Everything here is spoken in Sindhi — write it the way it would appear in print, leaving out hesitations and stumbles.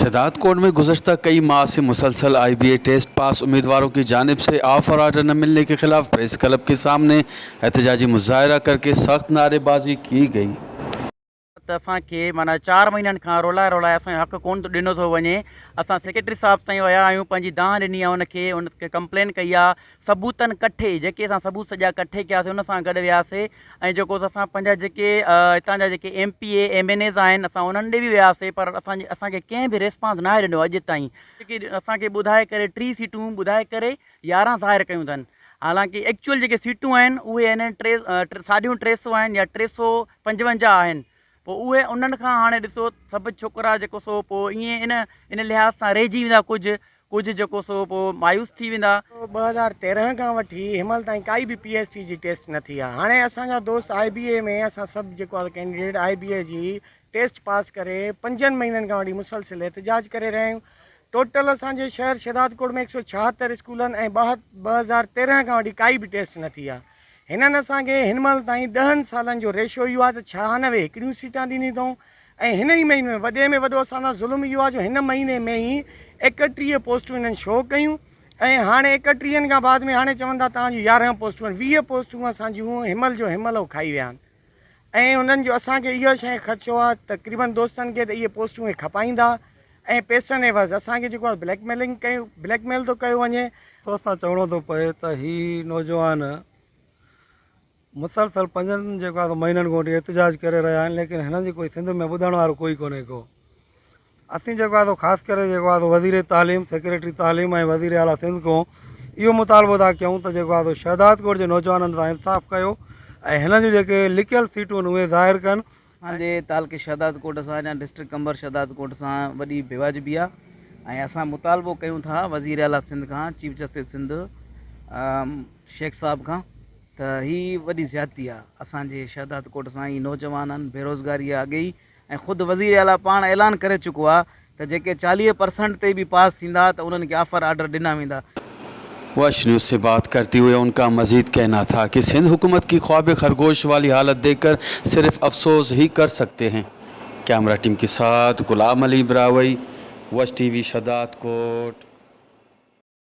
शहदादकोट में गुज़श्ता कई माह से मुसलसल आई बी ए टेस्ट पास उम्मीदवारों की जानिब से ऑफर आर्डर न मिलने के ख़िलाफ़ प्रेस क्लब के सामने एहतजाजी मुज़ाहिरा करके सख्त नारेबाजी की गई। ته اسان کي معنيٰ چار مهينن کان رولائي رولائي اسان جو حق ڪونه ڏنو ٿو وڃي اسان سيڪريٽري صاحب تائين ويا آهيون پنهنجي دانهن ڏني آهي ان کي ان کي ڪمپلين ڪئي آهي ثبوتن ڪٺي جيڪي اسان ثبوت سڄا ڪٺي ڪياسي ان سان گڏ وياسي ۽ جيڪو اسان پنهنجا جيڪي هتان جا جيڪي M P A M N As آهن اسان انهن ڏي به وياسي پر اسان جي اسان کي ڪنهن به ريسپانس ناهي ڏنو اڄ تائين جيڪي اسان کي ٻڌائي ڪري 30 سيٽون ٻڌائي ڪري 11 ظاهر ڪيون اٿن حالانڪه ايڪچوئل جيڪي سيٽون آهن اهي آهن ٽي ساڍيون 300 آهن يا 355 آهن پوء اهي انهن کان هاڻي ڏسو سڀ ڇوڪرا جيڪو سو پوء ائين ان ان لحاظ سان رهجي ويندا ڪجهه ڪجهه جيڪو سو پوء مايوس ٿي ويندا. 2013 کان وٺي هن مهل تائين ڪائي به پي ايس ٽي جي ٽيسٽ نه ٿي آهي هاڻي اسان جا دوست آء بي اي ۾ اسان سڀ جيڪو آهي ڪينڊيڊيٽ آء بي اي جي ٽيسٽ پاس ڪري پنجن مهينن کان وٺي مسلسل احتجاج ڪري رهيا آهيون ٽوٽل اسان جي شهر شهدادڪوٽ ۾ 176 اسڪولن ۽ 2013 کان وٺي ڪائي به ٽيسٽ نه ٿي آهي. هنن اسان کي هن مهل تائين ڏهن سالن جو ريشو اهو آهي ته 96 هڪڙيون سيٽان ڏنيون اٿئون ۽ هن ئي مهيني ۾ وڏي ۾ وڏو اسان سان ظلم اهو آهي جو هن مهيني ۾ ئي 31 پوسٽون هنن شو ڪيون ۽ هاڻي ايڪٽيهن کان بعد ۾ هاڻي چون ٿا توهان جون 11 پوسٽون آهن 20 پوسٽون اسان جون هن مهل جو هن مهل هو کائي ويا آهن. ۽ انهن جو اسان کي اهو شيء خدشو آهي تقريبن دوستن کي ته اهي پوسٽون اهي کپائيندا ۽ پئسن عيوض اسان کي جيڪو آهي بليڪ ميلنگ ڪيو بليڪ ميل ٿو ڪيو وڃي. افسوس سان چوڻو ٿو پئي ته هي نوجوان مسلسل پنجن جيڪو آهي سو مهينن کان وٺي احتجاج ڪري رهيا آهن ليڪن هنن جي ڪوئي سنڌ ۾ ٻڌڻ وارو ڪوئي ڪونهي ڪو. اسين جيڪو آهي سو خاص ڪري جيڪو آهي سو وزير تعليم، سيڪريٽري تعليم ۽ وزير اعليٰ سنڌ کان اهو مطالبو ٿا ڪيون ته جيڪو آهي سو شهدادڪوٽ جي نوجوانن سان انصاف ڪيو ۽ هنن جون جيڪي لڪيل سيٽون آهن اهي ظاهر ڪن. اسان جي تعلقي شهدادڪوٽ سان يا ڊسٽرڪٽ قمبر شهدادڪوٽ سان وڏي بيواجبي آهي ۽ اسان مطالبو ڪيون ٿا وزير اعليٰ سنڌ کان چيف جسٽس سنڌ شيخ صاحب کان ته هي وڏي زيادتي آهي اسان جي شهدادڪوٽ سان هي نوجوان آهن بيروزگاري آهي اڳي ئي ۽ خود وزير اعليٰ پاڻ اعلان ڪري چڪو آهي ته جيڪي 40 پرسنٽ تي به پاس ٿيندا ته انهن کي آفر آرڊر ڏنا ويندا. وش نيوز سي بات ڪرتي هوئي ان ڪا مزيد ڪهنا ٿا ڪي سنڌ حڪومت ڪي خواب خرگوش والي حالت ديک ڪر صرف افسوس هي ڪر سڪتي هين. ڪيمرا ٽيم ڪي ساٿ غلام علي براهوئي، وش ٽي وي شھدادڪوٽ.